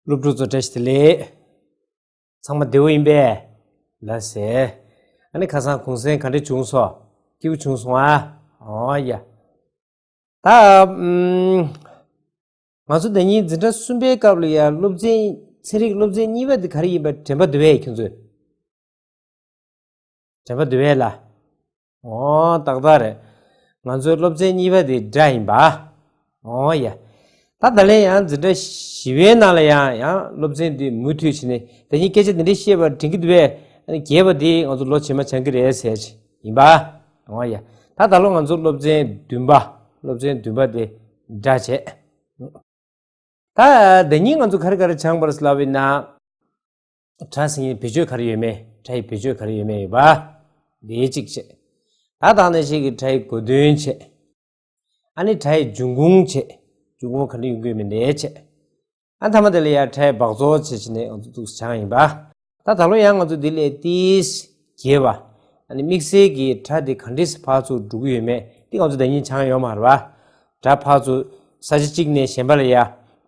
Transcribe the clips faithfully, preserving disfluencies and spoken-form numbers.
སློབ་ཕྲུག་ཚོ་བཀྲ་ཤིས་བདེ་ལེགས། ཚང་མ་བདེ་པོ་ཡིན་པས། ལགས་སེ། ཨ་ནི་ཁ་སང་གུང་སེང་ག་འདྲ་བྱུང་སོང་། སྐྱིད་པོ་བྱུང་སོང་ཨ། ཨོ་ཡ། ད་ཨམ། ང་ཚོ་ཟླ་ཉིན་འཛིན་གྲྭ་གསུམ་པའི་སྐབས་ལ་ཡ་སློབ་ཚན། ཚན་རིག་སློབ་ཚན་གཉིས་པ་དེ་ག་རེ་ཡིན་པ་དྲན་པ་འདུག་པས་ཁྱོད་ཚོས། དྲན་པ་འདུག་པས་ལ། ཨོ་ཏག་ཏག་རེད། ང་ཚོའི་སློབ་ཚན་གཉིས་པ་དེ་སྒྲ་ཡིན་པ། ཨོ་ཡ། ད་ད་ལན་ཡང་འཛིན་གྲྭ་བཞི་པའི་ནང་ལ་ཡང་ཡང་སློབ་ཚན་འདི་མུ་མཐུད་བྱས་ནས་ད་ཉིན་སྐད་ཆ་འདི་འདྲ་བཤད་པ་དྲན་གྱི་འདུག་པས། རྒྱས་པ་འདི་ང་ཚོ་ལོ་རྗེས་མ་སྦྱང་གི་རེད་ཟེར་ཡིན་པ། ཨོ་ཡ། ད་ད་ལོ་ང་ཚོ་སློབ་ཚན་བདུན་པ། སློབ་ཚན་བདུན་པ་དེ་སྒྲ་བྱས། ད་ད་ཉིན་ང་ཚོ་ག་རེ་ག་རེ་སྦྱངས་པ་རེད་ལབ་ཡིན་ན། སྒྲ་ཟེར་མཁན་བེད་སྤྱོད་ག་རེ་ཡོད་མེད། སྒྲ་ཡི་བེད་སྤྱོད་ག་རེ་ཡོད་མེད་ཡོད་པ། འདི་གཅིག་བྱས། ད་ད་ནང་བཞིན་གྱི་སྒྲ་ཡི་གོ་དོན་བྱས། ཨ་ནི་སྒྲ་ཡི་འབྱུང་ཁུངས་བྱས། འབྱུང་ཁུངས་ག་འདྲ་ཡོང་གི་ཡོད་མེད་འདི་བྱས། ཨ་མཐའ་མ་དེ་ལ་ཡང་སྒྲ་ཡི་སྦགས་བཙོག་བྱས་བྱས་ནས་ང་ཚོ་འདུག་སེ་སྦྱངས་ཡིན་པ། ད་ད་ལོ་ཡང་ང་ཚོ་འདི་ལས་ཏིས་རྒྱས་པ། ཨ་ནི་དམིགས་བསལ་གྱི་སྒྲ་འདི་ག་འདྲས་སེ་ཕར་ཚུར་འགྲོ་གི་ཡོད་མེད་འདི་ང་ཚོ་ད་ཉིན་སྦྱངས་ཡོད་མ་རེད་པ། སྒྲ་ཕར་ཚུར་ས་ཆ་གཅིག་ནས་གཞན་པ་ལ་ཡ།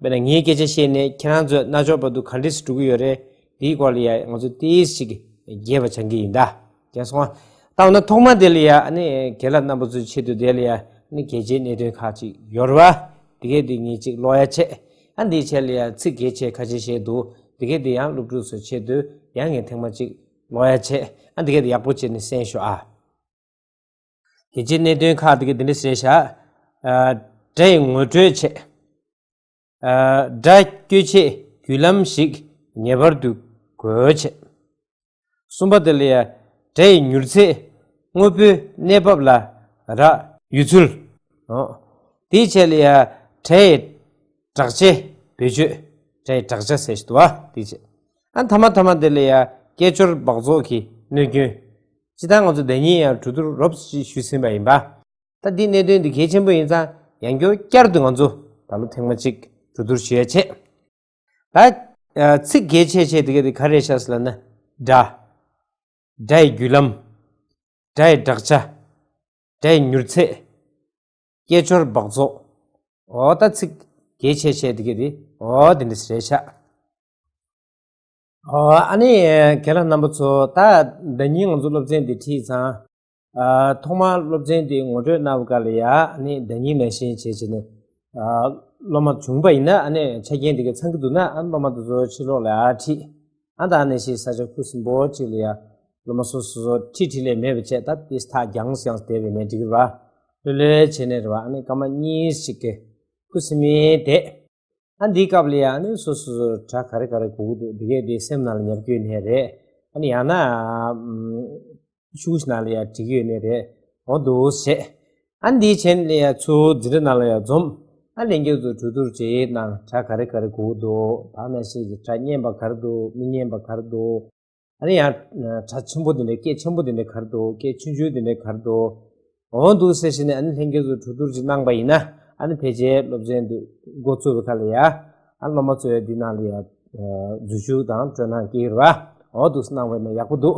དཔེར་ན་ངའི་སྐད་ཆ་བཤད་ནས་ཁྱེད་རང་ཚོས་རྣ་ཅོག་བར་དུ་ག་འདྲས་སེ་འགྲོ་གི་ཡོད་རེད། འདིའི་སྐོར་ལ་ཡ་ང་ཚོ་ཏིས་ཞིག་རྒྱས་པ་སྦྱང་གི་ཡིན་ད། རྒྱས་སོང་ཨ། ད་འོ་ན་ཐོག་མ་དེ་ལ་ཡ་ཨ་ནི་རྒན་ལགས་རྣམ་པ་ཚོའི་ཆེད་དུ་དེ་ལ་ཡ་ཨ་ནི་གལ་ཆེའི་གནད་དོན་ཁག་ཅིག་ཡོད་རེད་པ། དེ་གས་དེ་ངས་ཅིག་ཀློག་ཡ་བྱས། ཨ་འདིའི་ཆེད་ལ་ཡ་ཚིག་གལ་ཆེ་ཁ་ཤས་བཤད་འདུག་དེ་གས་དེ་ཡང་སློབ་ཕྲུག་ཚོའི་ཆེད་དུ་ཡང་ངས་ཐེངས་མ་ཅིག་ཀློག་ཡ་བྱས། ཨ་འདི་གས་དེ་ཡག་པོ་བྱས་ནས་གསན་ཤོག་ཨ། གལ་ཆེའི་གནད་དོན་ཁག་དེ་ག་འདི་འདྲ་ཟེར་བཞག་ཨ། སྒྲ་ཡི་ངོ་སྤྲོད་བྱས། ཨ། སྒྲ་བཀོལ་ཆེད་བརྒྱུད་ལམ་ཞིག་ངེས་པར་དུ་དགོས་བྱས། གསུམ་པ་དེ་ལ་ཡ་སྒྲ་ཡི་མྱུར་ཚད། དངོས་པོའི་གནས་བབ་ལ་རག་ཡོད་ཚུལ། འོ། དེའི་ཆེད་ལ་ཡ་སྒྲ་ཡི་དྲག་ཆའི་བེད་སྤྱོད། སྒྲ་ཡི་དྲག་ཆ་ཟེར་ཞིག་འདུག་པ། དེའི་ཆེད། ཨ་མཐའ་མ་མཐའ་མ་དེ་ལ་ཡ་སྐད་ཅོར་སྦགས་བཙོག་གི་གནོད་སྐྱོན། སྤྱིར་བཏང་ང་ཚོ་ཟླ་ཉིན་ཡང་གྲོས་བསྡུར་རོབ་ཙམ་ཞུས་ཟིན་པ་ཡིན་པ། ད་འདི་གནད་དོན་འདི་གལ་ཆེན་པོ་ཡིན་ཙང་ཡང་བསྐྱར་ཏུ་ང་ཚོ་ད་ལོ་ཐེངས་མ་གཅིག་གྲོས་བསྡུར་ཞུ་ཡ་བྱས། ད་ཚིག་གལ་ཆེ་ཆེ་དེ་ག་དེ་ག་རེ་རེད་ཤག་ཟེར་ལབ་ན། སྒྲ། སྒྲ་ཡི་བརྒྱུད་ལམ། སྒྲ་ཡི་དྲག་ཆ། སྒྲ་ཡི་མྱུར་ཚད། སྐད་ཅོར་སྦགས་བཙོག་འོ་ད་ཚིག་གལ་ཆེ་ཆེ་དེ་ག་དེ་འོ་དེ་འདྲ་རེད་ཤག་འོ་ཨ་ནི་རྒན་ལགས་རྣམ་པ་ཚོ། ད་ཟླ་ཉིན་ང་ཚོ་སློབ་ཚན་འདི་ཁྲིད་ཙང་། ཨ། ཐོག་མར་སློབ་ཚན་འདི་ངོ་སྤྲོད་གནང་བའི་སྐབས་ལ་ཡ་ཨ་ནི་ཟླ་ཉིན་ནང་བཞིན་བྱས་བྱས་ནས། ཨ། སློབ་མ་བྱུང་པ་ཡིན་ན་ཨ་ནི་ཆ་རྐྱེན་འདི་ག་ཚང་གི་འདུག་ན་ཨ་སློབ་མ་དེ་ཚོ་ཕྱི་ལོགས་ལ་ཡ་ཁྲིད། ཨ་ད་ཨ་ནི་ཞིག་ས་ཆ་ཁུ་སིམ་པོ་ཅིག་ལ་ཡ་སློབ་མ་སོ་སོ་སོ་ཁྲིད་ཁྲིད་ལས་མེད་པ་བྱས། ད་དེ་ཐག་རྒྱང་རྒྱང་བསྡད་པ་ཡིན་ན་འགྲིག་གི་རེད་པ། ལྷོད་ལྷོད་བྱས་ནས་རེད་པ། ཨ་ནི་སྐར་མ་གཉིས་ཤིག་གི་ཁུ་སིམ་མེ་བསྡད། ཨ་འདིའི་སྐབས་ལ་ཡ་ཨ་ནི་སོ་སོ་སོ་སྒྲ་ག་རེ་ག་རེ་གོ་གི་འདུག་འདི་གས་འདི་སེམས་ནང་ལ་ཉར་གྱི་ཡོད་ནའི་རེད། ཨ་ནི་ཡང་ན་ཨམ། ཤུགས་ནང་ལ་ཡ་འབྲི་གི་ཡོད་ནའི་རེད། འོ་འདུག་བྱས། ཨ་འདིའི་རྗེས་ལ་ཡ་ཚུར་འཛིན་གྲྭ་ནང་ལ་ཡ་འཛོམས། ཨ་ལྷན་རྒྱས་ཚོ་གྲོས་བསྡུར་བྱེད་ནང་སྒྲ་ག་རེ་ག་རེ་གོ་གི་འདུག་ད་ནང་བཞིན་གྱི་སྒྲ་སྙན་པ་ག་རེ་འདུག་མི་སྙན་པ་ག་རེ་འདུག་ཨ་ནི་ཡང་སྒྲ་ཆེན་པོ་དེ་འདྲ། སྐད་ཆེན་པོ་དེ་འདྲ་ག་རེ་འདུག་སྐད་ཆུང་ཆུང་དེ་འདྲ་ག་རེ་འདུག་འོ་འདུག་ཟེར་བྱས་ནས་ཨ་ནི་ལྷན་རྒྱས་ཚོ་གྲོས་བསྡུར་ཅིག་གནང་པ་ཡིན་ན། ཨ་ནི་ཕལ་ཆེར་སློབ་ཚན་འདི་འགོ་བཙུགས་པའི་ཁ་ལ་ཡ། ཨ་སློབ་མ་ཚོ་ཡ་འདི་ནང་ལ་ཡ་འཛུལ་ཞུགས་དང་སྤྲོ་སྣང་སྐྱེ་གི་རེད་པ། འོ་འདུག་གནང་བ་ཡིན་ན་ཡག་པོ་འདུག་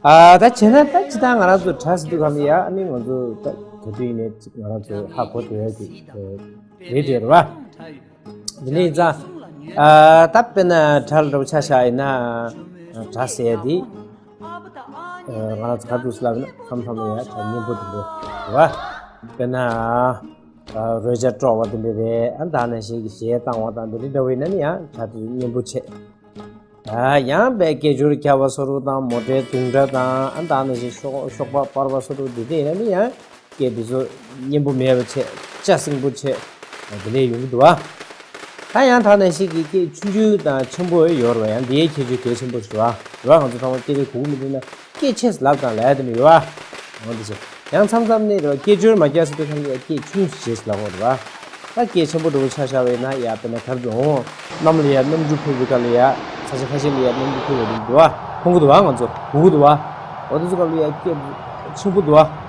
ཨ་ད་བྱས་ན་ད་ཅི་ད་ང་རང་ཚོ་གྲྭ་ཟེར་དུས་སྒང་ལ་ཡ་ཨ་ནི་ང་ཚོ་ད་ག་དུས་ཡིན་ནའི་ཅིག་ང་རང་ཚོ་ཧ་གོ་ཐུབ་ཡ་ཅིག་རེད་འདོད་རེད་པ། དེ་ནས་ཡིན་ཙང་། ཨ་ད་དཔེར་ན་གྲྭ་ལ་འདྲ་པོ་ཆ་བཞག་ཡིན་ན། གྲྭ་ཟེར་ཡ་དེ། ང་རང་ཚོ་ག་རེ་འདུག་ཟེར་ལབ་ན་མཚམས་མཚམས་ལ་ཡང་གྲྭ་སྙན་པོ་དེ་འདྲ་རེད་པ། དཔེར་ན། རོལ་ཆ་དཀྲོག་པ་དེ་འདྲ་རེད། ཨ་ད་ནང་བཞིན་གྱི་གཞས་བཏང་བ་དང་དེ་འདྲ་འདྲ་བོ་ཡིན་ན་ནི་ཡང་གྲྭ་དེ་སྙན་པོ་བྱས། ཡང་དཔེ་སྐད་ཅོར་རྒྱག་པ་བཟོ་འདྲ་དང་མོ་ཊའི་དུང་སྒྲ་དང་ཨ་ད་ནང་བཞིན་གཤོག་གཤོག་པ་སྤར་བ་བཟོ་འདྲ་དེ་འདྲ་ཡིན་ན་ནི་ཡང་སྐད་དེ་ཚོ་སྙན་པོ་མེད་པ་བྱས། ལྕགས་སྲིན་པོ་བྱས། དེ་འདྲ་ཡོང་གི་འདུག་བ། ད་ཡང་ད་ནང་བཞིན་གྱི་སྐད་ཆུང་ཆུང་དང་ཆེན་པོ་ཡོད་རེད་བ། ཡང་འདིའི་ཁྱད་ཆོས་གལ་ཆེན་པོ་ཞིག་རེད་བ། རེད་བ། ང་ཚོ་ཚང་མ་སྐད་དེ་གོ་གི་མི་འདུག་ན་སྐད་ཆེ་ལབ་དང་ལབ་ཡ་དེ་མི་ཡོད་བ། འོ་འདི་བྱས། ཡང་མཚམས་མཚམས་ནས་རེད་བ། སྐད་ཅོར་མ་རྒྱག་ས་དེ་ཚང་གིས་སྐད་ཆུང་ཞེས་ལབ་དགོས་རེད་བ། ད་སྐད་ཆེན་པོ་འདྲ་པོ་ཆ་བཞག་པ་ཡིན་ན་ཡ་དཔེར་ན་ག་རེ་འདུག་གནམ་ལ་ཡ་གནམ་གྲུ་འཕུར་བའི་སྐབས་ལ་ཡ་ས་ཆ་ཁ་ཤས་ལ་ཡ་གནམ་གྲུ་འཕུར་བ་འདི་འདུག་བ། མཐོང་གི་འདུག་བ། ང་ཚོ་གོ་གི་འདུག་བ། འོ་དེ་ཚོ་སྐབས་ལ་ཡ་སྐད་ཆེན་པོ་འདུག་བ།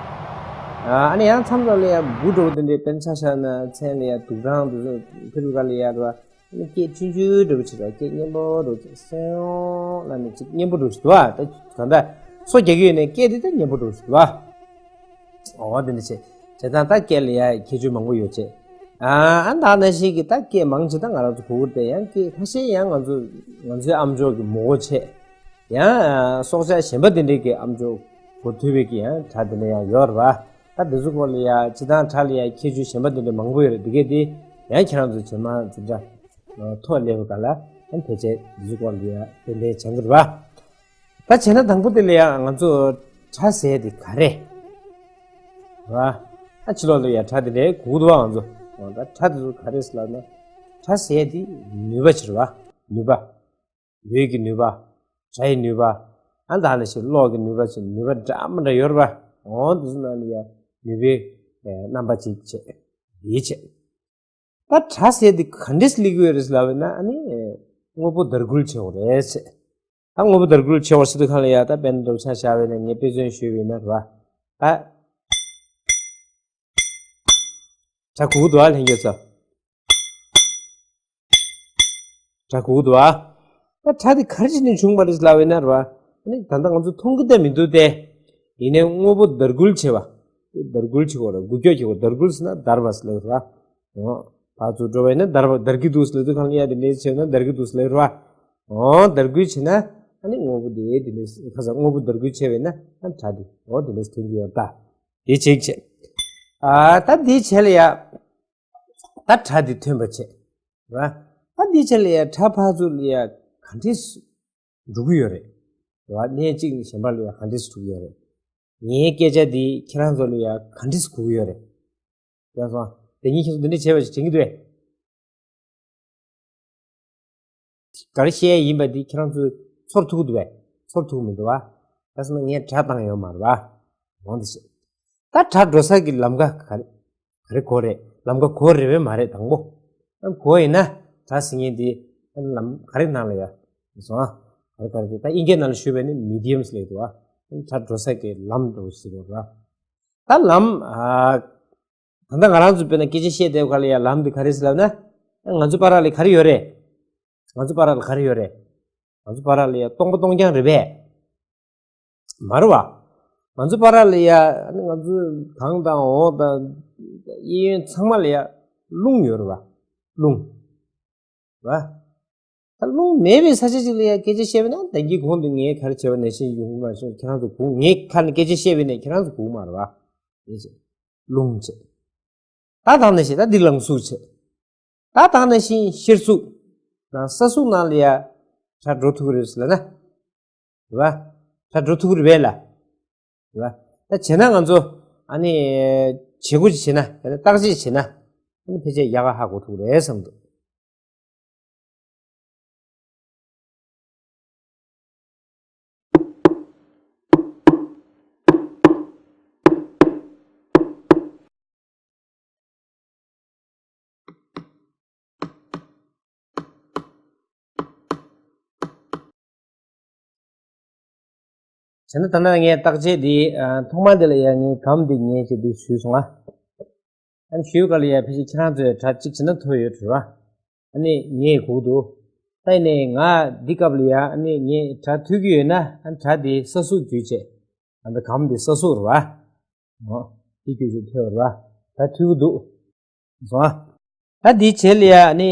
ཨ་ནི་ཡང་མཚམས་མཚམས་ལ་ཡ་འབུ་འདྲ་པོ་དེ་འདྲའི་དཔེར་ན་ཆ་བཞག་ན་མཚན་ལ་ཡ་དུག་སྦྲང་དེ་ཚོ་འཕུར་བའི་སྐབས་ལ་ཡ་རེད་བ། ཨ་ནི་སྐད་ཆུང་ཆུང་འདྲ་པོ་ཅིག་རེད་བ། སྐད་སྙན་པོ་འདྲ་པོ་ཅིག་སེའོ་ལབ་ནས་ཅིག་སྙན་པོ་འདྲ་པོ་ཞིག་འདུག་བ། ད་གང་ལྟར་སོ་རྒྱག་གི་ཡོད་ནའི་སྐད་དེ་ད་སྙན་པོ་འདྲ་པོ་ཞིག་འདུག་བ། འོ་དེ་འདྲ་བྱས། བྱས་ཙང་ད་སྐད་ལ་ཡ་ཁྱད་ཆོས་མང་པོ་ཡོད་བྱས། ཨ་ཨ་ད་ནང་བཞིན་གྱི་ད་སྐད་མང་ཆེ་ད་ང་རང་ཚོ་གོ་གི་རེད། ཡང་སྐད་ཁ་ཤས་ཡང་ང་ཚོ་ང་ཚོའི་ཨམ་ཅོག་གི་མོ་གོ་ཆེ། ཡང་སྲོག་ཆགས་གཞན་པ་དེ་འདྲའི་གི་ཨམ་ཅོག་གོ་ཐུབ་པའི་གི་ཡང་སྒྲ་དེ་འདྲ་ཡང་ཡོད་རེད་བ། ད་དེ་ཚོ་སྐོར་ལ་ཡང་སྤྱིར་བཏང་སྒྲ་ལ་ཡང་ཁྱད་ཆོས་གཞན་པ་དེ་འདྲ་མང་པོ་ཡོད་རེད། དེ་གས་དེ་ཡང་ཁྱེད་རང་ཚོ་རྗེས་མ་འཛིན་གྲྭ་ཐོག་སླེབས་པ་ག་ལ་ཡང་ཕལ་ཆེར་དེ་ཚོ་སྐོར་ལ་ཡང་ཏན་ཏན་སྦྱང་གི་རེད་བ། ད་བྱས་ན་དང་པོ་དེ་ལ་ཡང་ང་ཚོ་སྒྲ་ཟེར་དེ་ག་རེ་རེད་བ། ཨ་ཕྱི་ལོགས་ལ་ཡང་སྒྲ་དེ་འདྲའི་གོ་གི་འདུག་བ། ང་ཚོ་ད་སྒྲ་དེ་ཚོ་ག་རེ་ཟེར་ལབ་ན། སྒྲ་ཟེར་དེ་ནུས་པ་ཅིག་རེད་བ། ནུས་པ། ལུས་ཀྱི་ནུས་པ། སྒྲ་ཡི་ནུས་པ། ཨ་ད་ནང་བཞིན་གློག་གི་ནུས་པ་ཅིག་ནུས་པ་འདྲ་མི་འདྲ་ཡོད་རེད་བ། འོ་དེ་ཚོ་ནང་ལ་ཡང་ནུས་པའི་རྣམ་པ་ཅིག་བྱས། ཡིད་བྱས། ད་སྒྲ་ཟེར་དེ་ག་འདྲས་སླེབས་ཀྱི་ཡོད་རེད་ལབ་ན། ཨ་ནི་དངོས་པོ་དར་རྒུད་ཆེ་བ་རེད་ཟེར། ད་དངོས་པོ་དར་རྒུད་ཆེ་བ་ཟེར་དུས་གང་ལ་ཡ་ད་དཔེར་ན་འདོད་ཆགས་བཞག་པ་ཡིན་ན། ངས་དཔེ་མཚོན་ཞུས་པ་ཡིན་ན་རེད་བ། ད་སྒྲ་གོ་གི་འདུག་བ། ལྷན་རྒྱས་ཚོ། སྒྲ་གོ་གི་འདུག་བ། ད་སྒྲ་དེ་ག་རེ་བྱས་ནས་བྱུང་བ་རེད་ལབ་ཡིན་ན་རེད་བ། ཨ་ནི་ད་ལྟ་ང་ཚོ་མཐོང་གི་ད་མི་འདུག་སྟེ། ཡིན་ནའི་དངོས་པོ་དར་རྒུད་ཆེ་བ། དར་རྒུད་ཆེ་བ་རེད། འགུལ་སྐྱོད་ཆེ་བ། དར་རྒུད་ཟེར་ན་འདར་བ་ཟེར་ལབ་རེད་བ། འོ། ཕར་ཚུར་འགྲོ་བ་ཡིན་ན་འདར་བ། འདར་གྱི་འདུག་ཟེར་ལབ་དུས་གང་ལ་ཡ་དེ་འདྲས་བྱས་ན་འདར་གྱི་འདུག་ཟེར་ལབ་རེད་བ། འོ། དར་རྒུད་ཆེ་ན་ཨ་ནི་དངོས་པོ་དེ་དེ་འདྲས། ཁ་སང་དངོས་པོ་དར་རྒུད་ཆེ་བས་ན་ཨ་ནི་སྒྲ་དེ་འོ་དེ་འདྲས་ཐོན་གྱི་ཡོད་ད། དེ་གཅིག་བྱས། ཨ་ད་དེ་བྱས་ལ་ཡ། ད་སྒྲ་འདི་ཐོན་པ་བྱས། ར། ད་འདི་བྱས་ལ་ཡ་སྒྲ་ཕར་ཚུར་ལ་ཡ་ག་འདྲས་འགྲོ་གི་ཡོད་རེད། ར། གནས་གཅིག་ནས་གཞན་པ་ལ་ཡ་ག་འདྲས་འགྲོ་གི་ཡོད་རེད། ངའི་སྐད་ཆ་འདི་ཁྱེད་རང་ཚོ་ལ་ཡ་ག་འདྲས་གོ་གི་ཡོད་རེད། ཡ་སོང་། དེ་ཉིན་ཁྱེད་ཚོ་འདི་འདྲས་བྱས་པ་ཞིག་དྲན་གྱི་འདུག་གས། ག་རེ་བཤད་ཡ་ཡིན་པ་འདི་ཁྱེད་རང་ཚོས་ཚོར་ཐུབ་ཀྱི་འདུག་གས། ཚོར་ཐུབ་ཀྱི་མི་འདུག་བ། ད་སོང་ན་ངས་སྒྲ་བཏང་ཡོད་མ་རེད་བ། འོང་འདི་བྱས། ད་སྒྲ་འགྲོ་ས་གི་ལམ་ཁ་ག་རེ་ག་རེ་གོ་རེད། ལམ་ཁ་གོ་རེད་པས་མ་རེད། དང་པོ་ཨ་གོ་ཡིན་ན་སྒྲ་ཟེར་མཁན་འདི་ཨ་ལམ་ག་རེ་ནང་ལ་ཡ་སོང་ཨ། ག་རེ་ག་རེ་ད་དབྱིན་སྐད་ནང་ལ་ཞུས་པ་ཡིན་ན་མི་ཌི་ཡམ་ལབ་འདུག་བ། སྒྲ་འགྲོ་ས་གི་ལམ་འགྲོ་ཟེར་བ་ར། ད་ལམ་ཨ། ད་ལྟ་ང་རང་ཚོ་དཔེར་ན་སྐད་ཆ་བཤད་བསྡད་པ་ག་ལ་ཡ་ལམ་འདི་ག་རེ་ཟེར་ལབ་ན། ང་ཚོ་བར་ལ་ག་རེ་ཡོད་རེད། ང་ཚོ་བར་ལ་ག་རེ་ཡོད་རེད། ང་ཚོ་བར་ལ་ཡ་སྟོང་པ་སྟོང་རྐྱང་རེད་པས། མ་རེད་བ། ང་ཚོ་བར་ལ་ཡ་ཨ་ནི་ང་ཚོ་གངས་དང་འོག་དང་གཡས་གཡོན་ཚང་མ་ལ་ཡ་རླུང་ཡོད་རེད་བ། རླུང་། རེད་བ། ད་རླུང་མེད་པའི་ས་ཆ་ཅིག་ལ་ཡ་སྐད་ཆ་བཤད་པ་ན་ད་གིན་གོང་དུ་ངས་ག་རེ་བྱས་པ་ནང་བཞིན་ཡོང་གི་མ་བྱུང་། ཁྱེད་རང་ཚོ་གོ། ངས་ཁ་ནས་སྐད་ཆ་བཤད་པ་ཡིན་ན་ཁྱེད་རང་ཚོ་གོ་གི་མ་རེད་བ། ཡིན་ཟེར། རླུང་བྱས། ད་ད་ནང་བཞིན་ད་འདི་རླུང་ཟུག་བྱས། ད་ད་ནང་བཞིན་གཤེར་གཟུགས་ནང་ས་གཟུགས་ནང་ལ་ཡ་སྒྲ་འགྲོ་ཐུབ་ཀྱི་རེད་ཟེར་ལབ་ན། རེད་བ། སྒྲ་འགྲོ་ཐུབ་ཀྱི་རེད་པས་ལ། རེད་བ། ད་བྱས་ན་ང་ཚོ་ཨ་ནི་བྱེད་སྒོ་ཅིག་བྱས་ན། བརྟག་དཔྱད་བྱས་ན་ཨ་ནི་ཕལ་ཆེར་ཡག་ག་ཧ་གོ་ཐུབ་ཀྱི་རེད་བསམ་འདུག། བྱས་ན་ད་ནང་ངས་བརྟག་དཔྱད་འདི་ཨ་ཐོག་མ་འདི་ལ་ཡ་ངས་སྒམ་འདི་ངས་བྱས་འདི་ཞུས་སོང་ང་། ཨ་ནི་ཞུས་ག་ལ་ཡ་ཕལ་ཆེར་ཁྱེད་རང་ཚོས་སྒྲ་གཅིག་བྱས་ན་ཐོས་ཡོད་རེད་བ། ཨ་ནི་ངས་གོ་གི་འདུག། ད་ཡིན་ནའི་ང་འདི་སྐབས་ལ་ཡ་ཨ་ནི་ངས་སྒྲ་ཐོས་ཀྱི་ཡོད་ན་ཨ་ནི་སྒྲ་འདི་ས་གཟུགས་བརྒྱུད་བྱས། ཨ་ནི་སྒམ་འདི་ས་གཟུགས་རེད་བ། འོ། འདི་བརྒྱུད་བྱས་ཐོས་རེད་བ། ད་ཐོས་ཀྱི་འདུག། སོང་ཨ། ད་འདི་བྱས་ལ་ཡ་ཨ་ནི་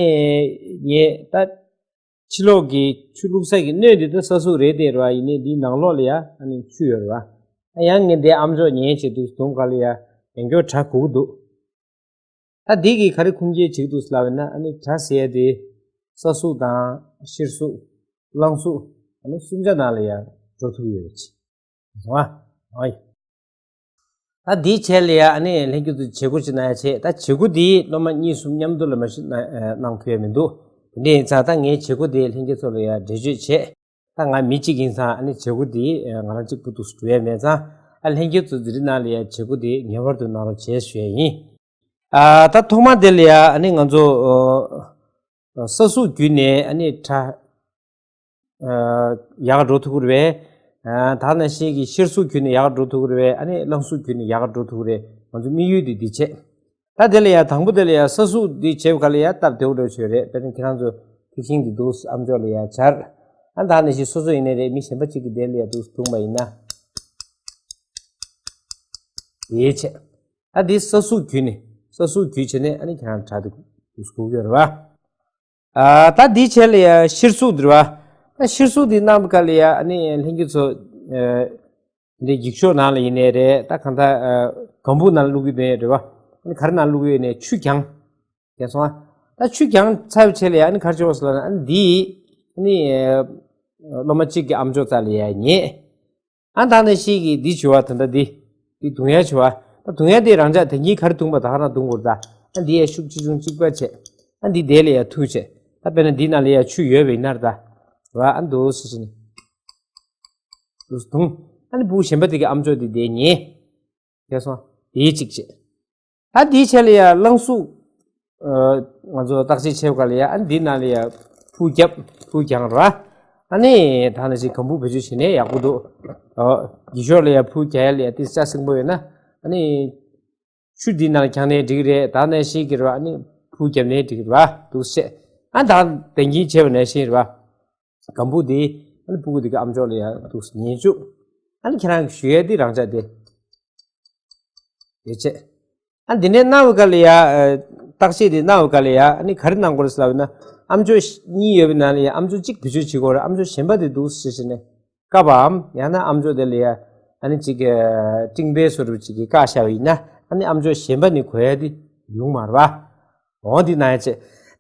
ངས་ད་ཕྱི་ལོགས་ཀྱི་ཆུ་བླུགས་ས་གི་སྣོད་འདི་ད་ས་གཟུགས་རེད་དེ་རེད་བ། ཡིན་ནའི་འདིའི་ནང་ལོགས་ལ་ཡ་ཨ་ནི་ཆུ་ཡོད་རེད་བ། ཨ་ཡང་ངས་འདི་ཨམ་ཅོག་ཉན་བྱས་འདུག་སྟོང་ག་ལ་ཡ་ཡང་སྐྱར་སྒྲ་གོ་གི་འདུག། ད་འདི་གིས་ག་རེ་ཁུངས་སྐྱེལ་བྱེད་ཀྱི་འདུག་ལབ་ན། ཨ་ནི་སྒྲ་ཟེར་ཡ་དེ་ས་གཟུགས་དང་གཤེར་གཟུགས། རླུང་གཟུགས། ཨ་ནི་གསུམ་ཆ་ནང་ལ་ཡ་འགྲོ་ཐུབ་ཀྱི་ཡོད་རེད། སོང་ཨ། ཨོ་ཡ། ད་འདིའི་ཆེད་ལ་ཡ་ཨ་ནི་ལྷན་རྒྱས་ཚོ་བྱེད་སྒོ་ཅིག་གནང་ཡ་བྱེད། ད་བྱེད་སྒོ་འདི་སློབ་མ་གཉིས་གསུམ་མཉམ་དུ་ལ་མ་གཞི་གནང་ཐུབ་ཡ་མི་འདུག། དེ་འདྲ་ཡིན་ཙང་ད་ངའི་བྱེད་སྒོ་འདི་ལྷན་རྒྱས་ཚོ་ལ་ཡ་འགྲེལ་བརྗོད་བྱེད། ད་ང་མི་གཅིག་ཡིན་ཙང་ཨ་ནི་བྱེད་སྒོ་འདི་ང་རང་གཅིག་པུ་འདུག་སེ་འགྲོ་ཡ་མེད་ཙང་། ཨ་ལྷན་རྒྱས་ཚོ་འཛིན་གྲྭ་ནང་ལ་ཡ་བྱེད་སྒོ་འདི་ངེས་པར་དུ་གནང་རོགས་བྱེད་ཞུ་ཡ་ཡིན། ཨ་ད་ཐོག་མ་དེ་ལ་ཡ་ཨ་ནི་ང་ཚོ་ཨ་ས་གཟུགས་བརྒྱུད་ནས་ཨ་ནི་སྒྲ་ཨ་ཡག་འགྲོ་ཐུབ་ཀྱི་རེད་པས། ཨ་ད་ནང་བཞིན་གྱི་གཤེར་གཟུགས་བརྒྱུད་ནས་ཡག་འགྲོ་ཐུབ་ཀྱི་རེད་པས། ཨ་ནི་རླུང་གཟུགས་བརྒྱུད་ནས་ཡག་འགྲོ་ཐུབ་ཀྱི་རེད། ང་ཚོ་དམིགས་ཡུལ་དེ་འདི་བྱེད། ད་དེ་ལ་ཡ་དང་པོ་དེ་ལ་ཡ་ས་གཟུགས་འདི་བྱེད་པ་ག་ལ་ཡ་སྟབས་བདེ་པོ་འདྲ་བྱོས་རེད། དཔེར་ན་ཁྱེད་རང་ཚོ་ཐིག་ཤིང་འདི་འདུག་ཨམ་ཅོག་ལ་ཡ་སྦྱར། ཨ་ད་ནང་བཞིན་སོ་སོ་ཡིན་ནའི་རེད། མི་གཞན་པ་གཅིག་གིས་དེ་ལ་ཡ་འདུག་སེ་བརྡུངས་པ་ཡིན་ན། དེའི་ཆེད། ད་འདི་ས་གཟུགས་བརྒྱུད་ནས། ས་གཟུགས་རྒྱུད་བྱས་ནས་ཨ་ནི་ཁྱེད་རང་དྲག་དེ་དགོས་ཀྱི་ཡོད་རེད་བ། ཨ་ད་འདི་བྱས་ལ་ཡ་གཤེར་གཟུགས་འདི་རེད་བ། ད་གཤེར་གཟུགས་འདི་གནང་བའི་སྐབས་ལ་ཡ་ཨ་ནི་ལྷན་རྒྱས་ཚོ་ཨ་འདི་འགྱིག་ཤོག་ནང་ལ་ཡིན་ནའི་རེད། ད་གང་ལྟར་ཨ་གམ་བུ་ནང་བླུག་གི་ཡོད་རེད་བ། ཨ་ནི་ག་རེ་ནང་བླུག་གི་ཡོད་ནའི་ཆུ་གྱང་། ཡ་སོང་ཨ། ད་ཆུ་གྱང་ཚར་བའི་ཆེད་ལ་ཡ་ཨ་ནི་ག་རེ་བྱེད་དགོས་ཟེར་ལབ་ན་ཨ་ནི་འདི་ཨ་ནི་ཨ་སློབ་མ་གཅིག་གི་ཨམ་ཅོག་རྩ་ལ་ཡ་ཉེ། ཨ་ད་ནི་ཤིག་གིས་འདི་བྱུ་བ་ད་ལྟ་འདི། འདི་བརྡུང་ཡ་བྱུ་བ། ད་བརྡུང་ཡ་དེ་རང་འཇགས་དེ་གཉིས་ག་རེ་བརྡུངས་པ་ད་ག་རང་བརྡུངས་དགོས་རེད་ད། ཨ་འདི་ཡ་ཤུགས་ཆེ་ཆུང་གཅིག་པ་བྱས། ཨ་འདི་དེ་ལ་ཡ་ཐུག་བྱས། ད་དཔེར་ན་འདི་ནང་ལ་ཡ་ཆུ་ཡོད་པ་ཡིན་ན་རེད་ད། ར་ཨ་འདུག་སེ་བྱས་ནས། འདུག་སེ་བརྡུངས། ཨ་ནི་ཕྲུ་གུ་གཞན་པ་དེ་གི་ཨམ་ཅོག་དེ་དེ་ཉེ། ཡ་སོང་། དེ་གཅིག་བྱས། ད་འདིའི་ཆེད་ལ་ཡ་རླངས་གཟུགས། ཨ་ང་ཚོ་བརྟག་དཔྱད་བྱེད་པ་ལ་ཡ་ཨ་འདི་ནང་ལ་ཡ་ཕྲུ་གུ་བརྒྱབ། ཕྲུ་གུ་གྱང་ར། ཨ་ནི་ད་ནང་བཞིན་གམ་བུ་བེད་སྤྱོད་བྱས་ནས་ཡག་པོ་འདུག་ཨོ་འགྱིག་ཤོག་ལ་ཡ་ཕྲུ་གུ་གྱང་ཡ་ལ་ཡ་ཏི་ལྕགས་སྲིན་པོ་ཡོད་ན་ཨ་ནི་ཆུ་འདི་ནང་ལ་གྱང་ནའི་འགྲིག་གི་རེད། ད་ནང་བཞིན་གྱི་རེད་བ། ཨ་ནི་ཕྲུ་གུ་བརྒྱབ་ནའི་འགྲིག་གི་རེད་བ། འདུག་སེ་བྱས། ཨ་ད་དེ་གིན་བྱས་པ་ནང་བཞིན་རེད་བ། གམ་བུ་དེ་ཨ་ནི་ཕྲུ་གུ་དེ་གི་ཨམ་ཅོག་ལ་ཡ་འདུག་སེ་ཉན་བཅུག་ཨ་ནི་ཁྱེད་རང་གི་བཞུ་ཡས་དེ་རང་འཇགས་དེ། ཡོད་ཅེས། ཨ་འདི་ནས་གནང་བའི་སྐབས་ལ་ཡ། ཨ་བརྟག་དཔྱད་དེ་གནང་བའི་སྐབས་ལ་ཡ་ཨ་ནི་ག་རེ་གནང་དགོས་རེད་ཟེར་ལབ་ན། ཨམ་ཅོག་གཉིས་ཡོད་པའི་ནང་ལ་ཡ་ཨམ་ཅོག་གཅིག་བེད་སྤྱོད་བྱེད་དགོས་རེད། ཨམ་ཅོག་གཞན་པ་དེ་འདུག་སེ་བྱས་ནས་བཀབ་པའམ་ཡང་ན་ཨམ་ཅོག་དེ་ལ་ཡ་ཨ་ནི་གཅིག་གི་ཀྲིང་པའི་བཟོ་འདྲ་གཅིག་གིས་བཀག་བཞག་པ་ཡིན་ན་ཨ་ནི་ཨམ་ཅོག་གཞན་པ་ནི་གོ་ཡ་དེ་ཡོང་མ་རེད་པ། འོ་འདི་ན་ཡ་ཆེ།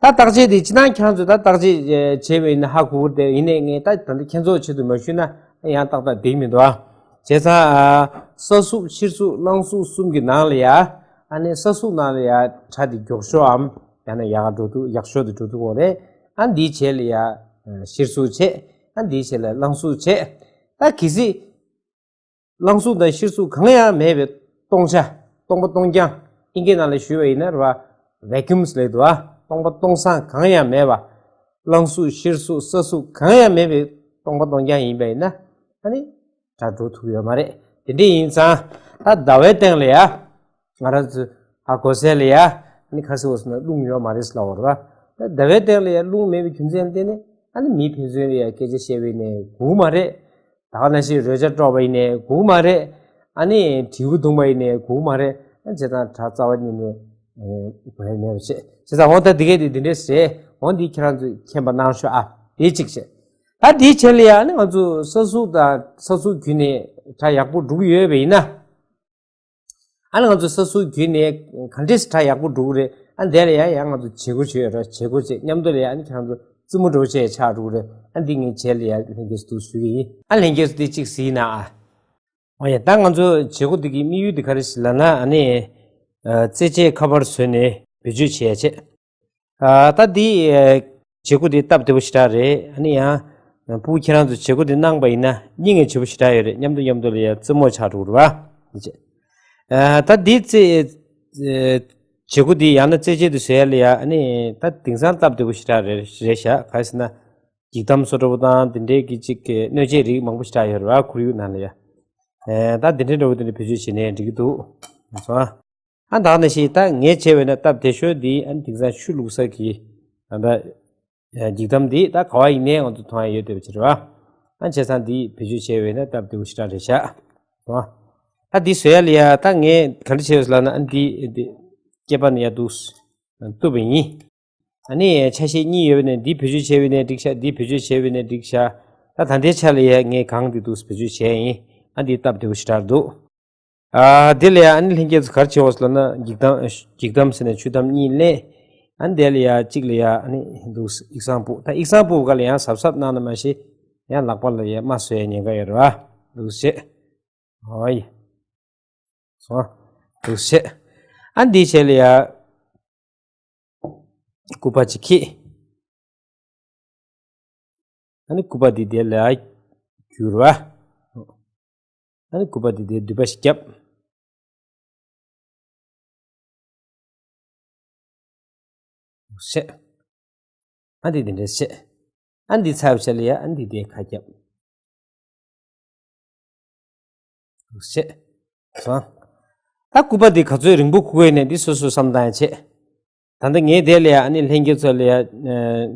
ད་བརྟག་དཔྱད་དེ་ཅི་ན་ཁྱེད་རང་ཚོས་ད་བརྟག་དཔྱད་བྱས་པ་ཡིན་ན་ཧ་གོ་གི་རེད། ཡིན་ནའི་ངས་ད་ད་འདི་ཁྱེད་ཚོའི་ཆེད་དུ་མ་ཞུས་ན་ཡང་ཏག་ཏག་འགྲིག་མི་འདུག་ཨ། བྱས་ཙང་ས་གཟུགས་གཤེར་གཟུགས་རླངས་གཟུགས་གསུམ་གྱི་ནང་ལ་ཡ་ཨ་ནི་ས་གཟུགས་ནང་ལ་ཡ་ཁྲ་དེ་མགྱོགས་ཤོས་འམ་ཡང་ན་ཡག་འགྲོ་འདུག་ཡག་ཤོས་དེ་འགྲོ་འདུག་འོ་རེད། ཨ་འདིའི་ཆེད་ལ་ཡ་གཤེར་གཟུགས་བྱས། ཨ་འདིའི་ཆེད་ལ་རླངས་གཟུགས་བྱས། ད་གལ་སྲིད། རླངས་གཟུགས་དང་གཤེར་གཟུགས་གང་ཡང་མེད་པའི་སྟོང་ཆ། སྟོང་པ་སྟོང་རྐྱང་། ཨིན་སྐད་ནང་ལ་ཞུས་པ་ཡིན་ན་རེད་བ། ཝེ་ཀུམ་ལབ་འདུག་བ། སྟོང་པ་སྟོང་སང་གང་ཡང་མེད་པ། རླངས་གཟུགས་གཤེར་གཟུགས་ས་གཟུགས་གང་ཡང་མེད་པའི་སྟོང་པ་སྟོང་རྐྱང་ཡིན་པ་ཡིན་ན་ཨ་ནི་སྒྲ་འགྲོ་ཐུབ་ཡོད་མ་རེད། དེ་འདྲ་ཡིན་ཙང་ད་ཟླ་བའི་སྟེང་ལ་ཡ། ང་རང་ཚོ་ཧ་གོ་སའི་ལ་ཡ། ཨ་ནི་ཁ་སི་འོ་སི་ན་རླུང་ཡོད་མ་རེད་ལབ་པ་རེད་བ། ད་ཟླ་བའི་སྟེང་ལ་ཡ་རླུང་མེད་པའི་རྒྱུ་མཚན་ལ་བརྟེན་ནས་ཨ་ནི་མི་ཕན་ཚུན་ལ་ཡ་སྐད་ཆ་བཤད་པ་ཡིན་ནའི་འགོར་མ་རེད། ད་ག་ནང་བཞིན་རོལ་ཆ་དཀྲོག་པ་ཡིན་ནའི་འགོར་མ་རེད། ཨ་ནི་དྲིལ་བུ་བརྡུངས་པ་ཡིན་ནའི་འགོར་མ་རེད། ཨ་བྱས་ཙང་དྲ་རྩ་བ་ཉིད་ནས་གོ་ཡ་མེད་པ་བྱས། བྱས་ཙང་འོ་ད་འདི་གས་དེ་འདི་འདྲས་རེད། འོ་འདི་ཁྱེད་རང་ཚོས་མཁྱེན་པ་གནང་ཤོག་ཨ། དེ་གཅིག་བྱས། ད་དེའི་ཆེད་ལ་ཡ་ཨ་ནི་ང་ཚོ་ས་གཟུགས་དང་ས་གཟུགས་བརྒྱུད་ནས་དྲ་ཡག་པོ་འགྲོ་གི་ཡོད་པ་ཡིན་ན། ཨ་ནི་ང་ཚོ་ས་གཟུགས་བརྒྱུད་ནས་ག་འདྲས་སེ་དྲ་ཡག་པོ་འགྲོ་གི་རེད། ཨ་འདི་ལ་ཡ་ཡང་ང་ཚོ་བྱེད་སྒོ་བྱེད་ཡོད་ར། བྱེད་སྒོ་བྱེད་མཉམ་དུ་ལ་ཡ་ཨ་ནི་ཁྱེད་རང་ཚོ་རྩེད་མོ་འགྲོ་བྱེད་ཆགས་འགྲོ་གི་རེད། ཨ་འདི་ངས་བྱས་ལ་ཡ་ལྷན་རྒྱས་སུ་ཞུ་གི་ཡིན། ཨ་ལྷན་རྒྱས་སུ་འདི་གཅིག་གཟིགས་ན་ཨ། འོ་ཡ་ད་ང་ཚོ་བྱེད་སྒོ་འདི་གི་དམིགས་ཡུལ་འདི་ག་རེ་ཞིག་ལབ་ན་ཨ་ནི། རྩེད་ཆས་ཁ་པར་བཟོས་ནས་བེད་སྤྱོད་བྱེད་ཡ་བྱེད། ཨ་ད་འདི་ཨ་བྱེད་སྒོ་འདི་སྟབས་བདེ་པོ་ཞེ་དྲག་རེད། ཨ་ནི་ཡང་ཕྲུ་གུ་ཁྱེད་རང་ཚོ་བྱེད་སྒོ་འདི་གནང་པ་ཡིན་ན་སྙིང་ངེ་བྱེད་པོ་ཞེ་དྲག་ཡོད་རེད། མཉམ་དུ་མཉམ་དུ་ལ་ཡ་རྩེད་མོ་ཆགས་འགྲོ་གི་རེད་བ། འདི་བྱེད། ཨ་ད་འདི་རྩེད་ཨ་བྱེད་སྒོ་འདི་ཡང་ན་རྩེད་ཆས་འདི་བཟོ་ཡ་ལ་ཡ་ཨ་ནི་ད་དེང་སང་སྟབས་བདེ་པོ་ཞེ་དྲག་རེད་རེད་ཤག་ག་རེ་ཟེར་ན་འགྱིག་དམ་བཟོ་འདྲ་པོ་དང་དེ་འདྲའི་གི་ཅིག་གི་སྣོད་ཆས་རིགས་མང་པོ་ཞེ་དྲག་ཡོད་རེད་བ། ཁོར་ཡུག་ནང་ལ་ཡ། ཨ་ད་དེ་འདྲའི་འདྲ་པོ་དེ་འདྲ་བེད་སྤྱོད་བྱས་ནས་འགྲིག་གི་འདུག་སོང་ཨ། ཨ་ད་ག་ནང་བཞིན་ད་ངས་བྱས་པས་ན་སྟབས་བདེ་ཤོས་འདི་ཨ་ནི་དེང་སང་ཆུ་བླུགས་ས་གི་ཨ་ད་འགྱིག་དམ་འདི་ད་ག་བ་ཡིན་ནའི་ང་ཚོ་མཐོང་ཡ་ཡོད་བསྡད་པ་ཅིག་རེད་བ། ཨ་བྱས་ཙང་འདི་བེད་སྤྱོད་བྱས་པས་ན་སྟབས་བདེ་པོ་ཞེ་དྲག་རེད་ཤག་སོང་ཨ། ཨ་འདི་བཟོ་ཡ་ལ་ཡ་ད་ངས་ག་འདྲ་བྱས་ཡོད་ལབ་ན་ཨ་འདི་འདི་སྐེད་པ་ནས་ཡར་འདུག་གཏུབ་པ་ཡིན། ཨ་ནི་ཆ་ཤས་གཉིས་ཡོད་པ་ནས་འདི་བེད་སྤྱོད་བྱས་པ་ནས་འགྲིག་ཤག་འདི་བེད་སྤྱོད་བྱས་པ་ནས་འགྲིག་ཤག་ད་ད་ལྟའི་ཆ་ལ་ཡ་ངས་གང་འདི་འདུག་བེད་སྤྱོད་བྱས་ཡིན། ཨ་འདི་སྟབས་བདེ་པོ་ཞེ་དྲག་འདུག་ཨ་དེ་ལ་ཡ་ཨ་ནི་ལྷན་རྒྱས་ཚོ་ག་རེ་བྱེད་དགོས་ལབ་ན་འགྱིག་དམ་འགྱིག་དམ་ཟེར་ནས་ཆུ་དམ་གཉིས་ལེན། ཨ་ནི་དེ་ལ་ཡ་གཅིག་ལ་ཡ་ཨ་ནི་འདུག་ཡིག་ཚང་ཕུབ། ད་ཡིག་ཚང་ཕུབ་ག་ལ་ཡང་གཟབ་གཟབ་གནང་ན་མ་ཤེས་ཡང་ལག་པ་ལ་ཡ་རྨ་བཟོ་ཡ་ཉེན་ཁ་ཡོད་རེད་བ། འདུག་བྱེད། ཨོ་ཡ། སོང་། འདུག་བྱེད། ཨ་འདི་བྱས་ལ་ཡ། སྐུད་པ་ཅིག་ཁྱེར། ཨ་ནི་སྐུད་པ་འདི་དེ་ལ་བསྒྱུར་བ། ཨ་ནི་སྐུད་པ་འདི་དེ་མདུད་པ་ཞིག་བརྒྱབ། བྱེད། ཨ་འདི་འདི་འདྲ་བྱེད། ཨ་འདི་ཚར་བྱས་ལ་ཡ་ཨ་འདི་དེ་ཁ་བརྒྱབ། བྱེད། སོང་། ད་སྐུད་པ་འདི་ག་ཚོད་རིང་པོ་ཁུག་ཡོད་ནས་འདི་སོ་སོ་བསམ་བཏང་ཡ་བྱེད། ད་ལྟ་ངས་དེ་ལ་ཡ་ཨ་ནི་ལྷན་རྒྱས་ཚོ་ལ་ཡ་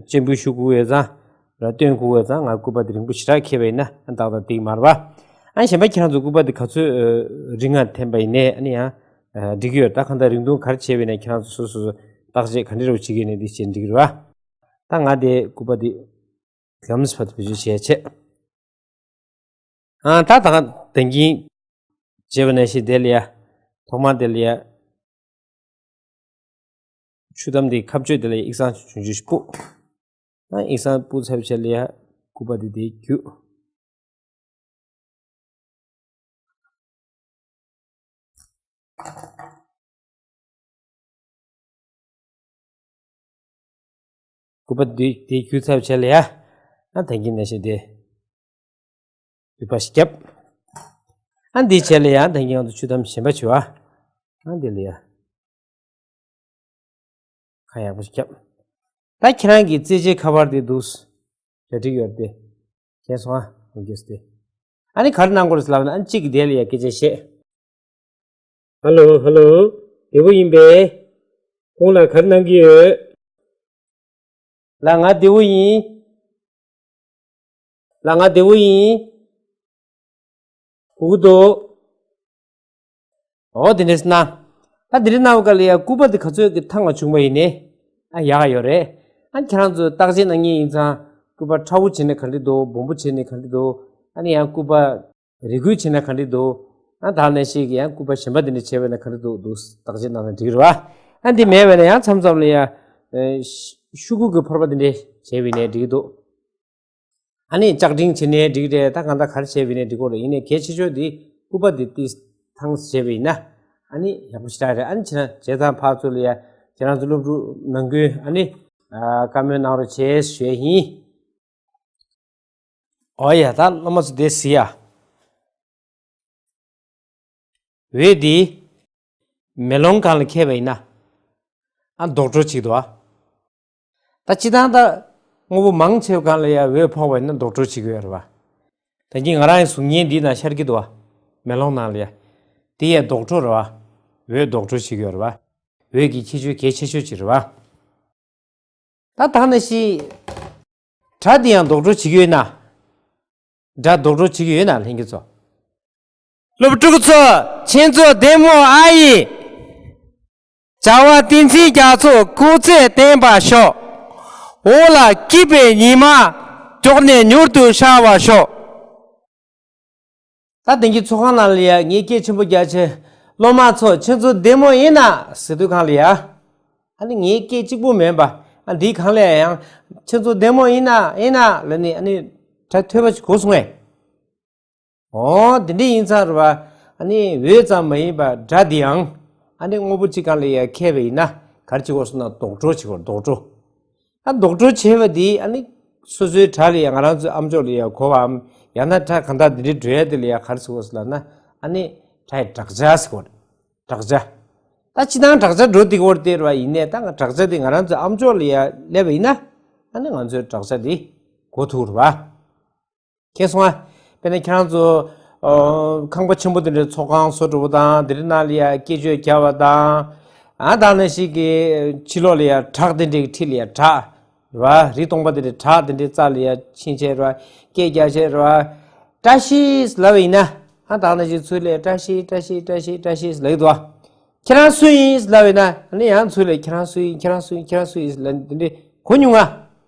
སྤྱན་འབུལ་ཞུ་དགོས་ཡོད་ཙང་ར་སྟོན་དགོས་ཡོད་ཙང་ང་སྐུད་པ་འདི་རིང་པོ་ཞེ་དྲག་འཁྱེར་བ་ཡིན་ན་ཨ་ཏག་ཏག་འགྲིག་མ་རེད་པ། ཨ་གཞན་པ་ཁྱེད་རང་ཚོ་སྐུད་པ་འདི་ག་ཚོད་རིང་ང་འཐེན་པ་ཡིན་ནའི་ཨ་ནི་ཡང་ འགྲིག་གི་ཡོད། ད་གང་ལྟར་རིང་ཐུང་ག་རེ་བྱས་པ་ཡིན་ན་ཁྱེད་རང་ཚོ་སོ་སོ་བརྟག་དཔྱད་ག་འདྲ་རུ་བྱེད་ཀྱི་ཡིན་ན་འདི་བྱས་འགྲིག་གི་རེད་བ། ད་ང་དེ་སྐུད་པ་འདི་གམ་སི་ཕར་དུ་བེད་སྤྱོད་བྱས་བྱས། ཨ་ད་ད་ད་གིན་བྱས་པ་ནང་བཞིན་དེ་ལ་ཡ། ཐོག་མར་དེ་ལ་ཡ། ཆུ་དམ་དེ་ཁ་གཅོད་དེ་ལ་ཡ་ཡིག་ཚང་ཆུང་ཆུང་ཞིག་སྤུ། ཨ་ཡིག་ཚང་སྤུ་ཚར་བྱས་ལ་ཡ། སྐུད་པ་དེ་དེ་རྒྱུ། སྐུད་པ་འདི་དེ་བརྒྱུད་ཚར་བྱས་ལ་ཡ། ཨ་ད་གིན་ནང་བཞིན་དེ་བརྒྱུད་པ་ཞིག་བརྒྱབ། ཨ་འདི་བྱས་ལ་ཡ་ད་གིན་ང་ཚོ་ཆུ་དམ་གཞན་པ་བྱུ་བ། ཨ་འདི་ལ་ཡ། ཁ་ཡག་པོ་ཞིག་བརྒྱབ། ད་ཁྱེད་རང་གི་རྩེད་ཆས་ཁ་པར་དེ་འདུག་གྲ་སྒྲིག་ཡོད་དེ། མཁྱེན་སོང་ཨ། ཡོང་རྒྱུ་དེ། ཨ་ནི་ག་རེ་གནང་དགོས་རེད་ལབ་ན་ཨ་ནི་གཅིག་གིས་དེ་ལ་ཡ་སྐད་ཆ་བཤད། ཧ་ལོ་ཧ་ལོ། བདེ་པོ་ཡིན་པས། ཁོང་ལ་ག་རེ་གནང་གི་ཡོད། ལགས་ང་བདེ་པོ་ཡིན། ལགས་ང་བདེ་པོ་ཡིན། སྒུག་གི་འདུག་འོ་དེ་འདྲས་གནང་། ད་དེ་འདྲས་གནང་བ་ག་ལ་ཡ་སྐུད་པ་དེ་ག་ཚོད་ཀྱི་ཐང་ལ་བྱུང་བ་ཡིན་ནའི། ཨ་ཡག་ག་ཡོད་རེད། ཨ་ཁྱེད་རང་ཚོས་བརྟག་དཔྱད་གནང་མཁན་ཡིན་ཙང་སྐུད་པ་ཕྲ་བོ་བྱས་ན་ག་འདྲས་འདུག་སྦོམ་པོ་བྱས་ན་ག་འདྲས་འདུག་ཨ་ནི་ཡང་སྐུད་པ་རེ་སྐུལ་བྱས་ན་ག་འདྲས་འདུག་ཨ་ད་ནང་བཞིན་གྱི་ཡང་སྐུད་པ་གཞན་པ་དེ་འདྲས་བྱས་པ་ན་ག་འདྲས་འདུག་འདུག་བརྟག་དཔྱད་གནང་ན་འགྲིག་རེད་བ། ཨ་འདི་མེད་པ་ན་ཡང་མཚམས་མཚམས་ལ་ཡང་ཤུ་གུ་གི་ཕོར་པ་དེ་འདྲས་བྱས་པ་ཡིན་ནའི་འགྲིག་གི་འདུག་ཨ་ནི་ལྕགས་ཀྲིན་བྱས་ནའི་འགྲིག་རེད། ད་གང་ལྟར་ག་རེ་བྱས་པ་ཡིན་ནའི་འགྲིག་གི་རེད། ཡིན་ནའི་གལ་ཆེ་ཤོས་དེ་སྐུད་པ་དེ་ཏིས་ཐང་བྱས་པ་ཡིན་ན་ཨ་ནི་ཡག་པོ་ཞེ་དྲག་རེད། ཨ་ནི་བྱས་ན་བྱས་ཙང་ཕར་ཚུར་ལ་ཡ་ཁྱེད་རང་ཚོ་སློབ་ཕྲུག་ནང་ཁུལ་ཨ་ནི་བཀའ་མོལ་གནང་རོགས་བྱས་ཞུ་ཡ་ཡིན། ཨོ་ཡ་ད་སློབ་མ་ཚོ་དེ་གཟིགས་ཡ། འོད་འདི་མེ་ལོང་སྒང་ལ་འཁྱེར་བ་ཡིན་ན་ཨ་ལྡོག་འཕྲོ་བྱེད་ཀྱི་འདུག་ཨ། ད་སྤྱིར་བཏང་ད་དངོས་པོ་མང་ཆེ་བ་སྒང་ལ་ཡ་འོད་ཕོག་པ་ཡིན་ན་ལྡོག་འཕྲོ་བྱེད་ཀྱི་ཡོད་རེད་བ། ད་གིན་ང་རང་ཡི་གཟུགས་བརྙན་འདིའི་ནང་ཤར་གྱི་འདུག་བ། མེ་ལོང་ནང་ལ་ཡ། དེ་ཡ་ལྡོག་འཕྲོ་རེད་བ། འོད་ལྡོག་འཕྲོ་བྱེད་ཀྱི་ཡོད་རེད་བ། འོད་ཀྱི་ཁྱད་ཆོས་གལ་ཆེ་ཤོས་ཅིག་རེད་བ། ད་ད་ནང་བཞིན། སྒྲ་འདི་ཡང་ལྡོག་འཕྲོ་བྱེད་ཀྱི་ཡོད་ན། སྒྲ་ལྡོག་འཕྲོ་བྱེད་ཀྱི་ཡོད་ན་ལྷན་རྒྱས་ཚོ། སློབ་ཕྲུག་ཚོ་ཁྱེད་ཚོ་བདེ་མོ་ཨ་ཡིན། བྱ་བ་བསྟན་འཛིན་རྒྱ་མཚོ་སྐུ་ཚེ་བརྟན་པར་ཤོག་འོག་ལ་སྐྱིད་པའི་ཉི་མ་མགྱོགས་ནས་མྱུར་དུ་ཤར་བར་ཤོག་ད་དེང་གི་ཚོགས་ཁང་ནང་ལ་ཡ་ངས་སྐད་ཆེན་པོ་རྒྱག་ཆེ། སློབ་མ་ཚོ་ཁྱེད་ཚོ་བདེ་མོ་ཡིན་ན་ཟེར་དུས་སྒང་ལ་ཡ། ཨ་ནི་ངའི་སྐད་གཅིག་པོ་མིན་པ། ཨ་འདིའི་སྒང་ལ་ཡང་ཁྱེད་ཚོ་བདེ་མོ་ཡིན་ན་ཡིན་ན་ལབ་ནས་ཨ་ནི་སྒྲ་ཐོས་པ་ཞིག་གོ་སོང་ངས། འོ་དེ་འདྲ་ཡིན་ཙང་རེད་བ། ཨ་ནི་འོད་ཙམ་མ་ཡིན་པ་སྒྲ་འདི་ཡང་ཨ་ནི་དངོས་པོ་གཅིག་སྒང་ལ་ཡ་འཁྱེར་བ་ཡིན་ན་ག་རེ་བྱེད་དགོས་སོང་ན་ལྡོག་འཕྲོ་བྱེད་དགོས་ལྡོག་འཕྲོ། ཨ་ལྡོག་འཕྲོ་བྱེད་པ་འདི་ཨ་ནི་སོ་སོའི་སྒྲ་ལ་ཡ་ང་རང་ཚོའི་ཨམ་ཅོག་ལ་ཡ་གོ་བའམ་ཡང་ན་སྒྲ་གང་དག་འདི་འདྲའི་འགྲོ་ཡ་དེ་ལ་ཡ་ག་རེ་ཟེར་དགོས་སོང་ལབ་ན་ཨ་ནི་སྒྲ་ཡི་བསྒྲགས་བྱ་ཟེར་དགོས་རེད། བསྒྲགས་བྱ། ད་སྤྱིར་བཏང་བསྒྲགས་བྱ་འགྲོ་འདི་གོ་རེད་དེ་རེད་བ། ཡིན་ནའི་ད་ང་བསྒྲགས་བྱ་འདི་ང་རང་ཚོའི་ཨམ་ཅོག་ལ་ཡ་སླེབས་པ་ཡིན་ན་ཨ་ནི་ང་ཚོའི་བསྒྲགས་བྱ་འདི་གོ་ཐུབ་རེད་བ། མཁྱེན་སོང་ཨ། དཔེར་ན་ཁྱེད་རང་ཚོ་ཨོ་ཁང་པ་ཆེན་པོ་དེ་འདྲའི་ཚོགས་ཁང་བཟོ་འགྲོ་བ་དང་དེ་འདྲའི་ནང་ལ་ཡ་སྐད་བརྗོད་རྒྱག་པ་དང་། ཨ་ད་ནང་བཞིན་གྱི་ཕྱི་ལོགས་ལ་ཡ་བྲག་དེ་འདྲའི་འཁྲིས་ལ་ཡ་བྲག་རེད་བ། རི་སྟོང་པ་དེ་འདྲའི་བྲག་དེ་འདྲའི་རྩ་ལ་ཡ་ཕྱིན་བྱས་རེད་བ། སྐད་རྒྱག་བྱས་རེད་བ། བཀྲ་ཤིས་ལབ་པ་ཡིན་ན། ཨ་ད་ནང་བཞིན་ཚུར་ལ་ཡ་བཀྲ་ཤིས་བཀྲ་ཤིས་བཀྲ་ཤིས་བཀྲ་ཤིས་ལབ་ཀྱི་འདུག་བ། ཁྱེད་རང་སུ་ཡིན་ལབ་པ་ཡིན་ན་ཨ་ནི་ཡང་ཚུར་ལ་ཡ་ཁྱེད་རང་སུ་ཡིན་ཁྱེད་རང་སུ་ཡིན་ཁྱེད་རང་སུ་ཡིན་ལབ་དེ་འདྲའི་གོ་མྱོང་ང་།